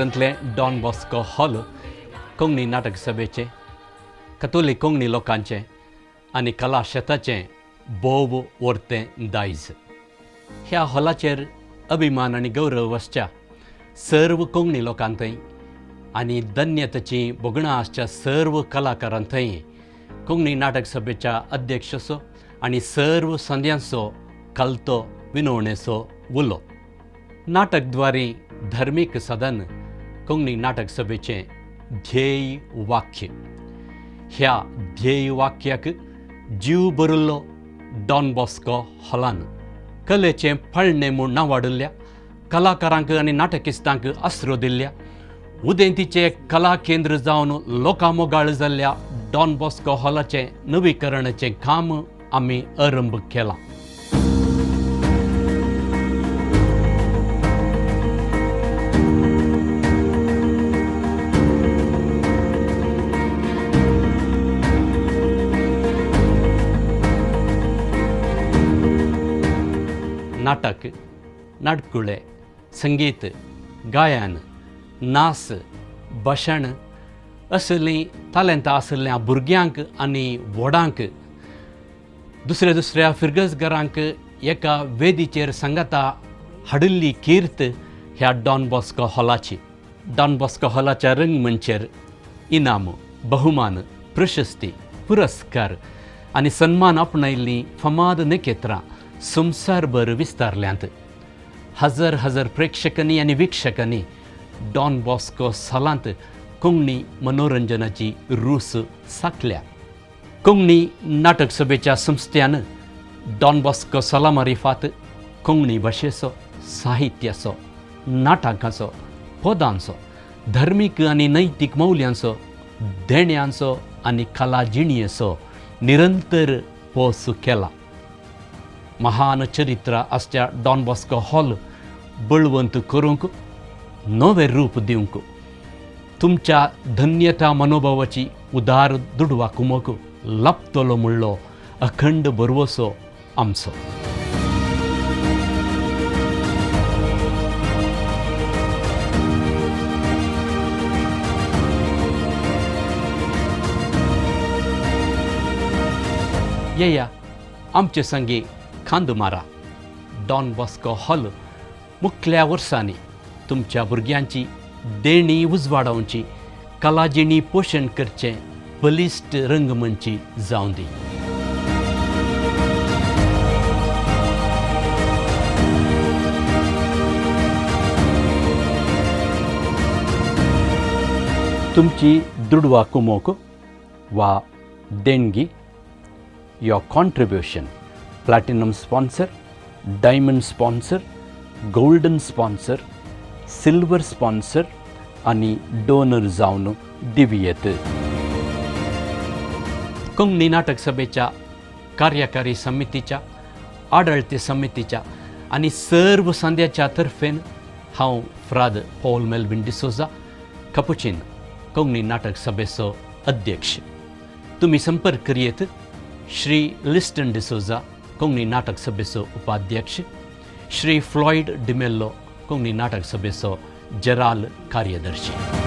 शारांतलें don Bosco hall Konkani नाटक सभेचें, कतोलीक कोंकणी लोकांचें आनी कला शेताचें भोव वर्तें दायज. ह्या हॉलाचेर अभिमान आनी गौरव आसच्या सर्व कोंकणी लोकां थंय आनी धन्यतेचीं भोगणां आसच्या सर्व कलाकारां थंय कोंकणी नाटक सभेच्या अध्यक्षाचो आनी सर्व संद्यांचो कलतो विनवणेचो उलो. नाटकद्वारे धर्मीक साधन कोंकणी नाटक सभेचें ध्येय वाक्य. ह्या ध्येय वाक्याक जीव भरिल्लो डॉन बॉस्को हॉलान कलेचें पाळणें म्हूण नांवाडिल्ल्या कलाकारांक आनी नाटकिस्तांक आसरो दिल्ल्या, उदेंतीचें कला केंद्र जावन लोकां मोगाळ जाल्ल्या डॉन बॉस्को हॉलाचें नवीकरणाचें काम आमी आरंभ केलां. नाटक, नाटकुळे, संगीत, गायन, नाच, भाशण असलीं तालेंतां आशिल्ल्या भुरग्यांक आनी व्हडांक दुसऱ्या दुसऱ्या फिरगजघरांक एका वेदीचेर सांगाता हाडिल्ली कीर्त ह्या डॉन बॉस्को हॉलाची. डॉन बॉस्को हॉलाच्या रंगमंचेर इनाम, बहुमान, प्रशस्ती, पुरस्कार आनी सन्मान आपणायिल्लीं फामाद नखेत्रां संवसारभर विस्तारल्यांत. हजार हजार प्रेक्षकांनी आनी वीक्षकांनी डॉन बॉस्को सालांत कोंकणी मनोरंजनाची रूस साकल्या. कोंकणी नाटक सभेच्या संस्थ्यान डॉन बॉस्को साला मारिफात कोंकणी भाशेचो, साहित्याचो, नाटकाचो, पदांचो, धर्मीक आनी नैतीक मौल्यांचो, देण्यांचो आनी कला जिणयेचो निरंतर पोस केला. महान चरित्र आसच्या डॉन बॉस्को हॉल बळवंत करूंक, नवें रूप दिवंक तुमच्या धन्यता मनोभावाची उदार दुडवा कुमक लाबतलो म्हणलो अखंड भरवसो आमचो. येया, आमचे संगी खांद मारा. डॉन बॉस्को हॉल मुखल्या वर्सांनी तुमच्या भुरग्यांची देणी उजवाडावची, कलाजिणी पोशण करचें बलिश्ट रंगमंची जावं दी. तुमची दुडवा कुमोक वा देणगी, your contribution, platinum sponsor, diamond sponsor, golden sponsor, silver sponsor आनी डोनर जावन दिवयेत. कोंकणी नाटक सभेच्या कार्यकारी समितीच्या, आडळते समितीच्या आनी सर्व संद्याच्या तर्फेन हांव फ्राद पॉल मेल्विन डिसोजा, कपुचीन, कोंकणी नाटक सभेचो अध्यक्ष. तुमी संपर्क करयेत श्री लिस्टन डिसोजा, कोंकणी नाटक सभेचो उपाध्यक्ष, श्री फ्लॉयड डिमेल्लो, कोंकणी नाटक सभेचो जराल कार्यदर्शी.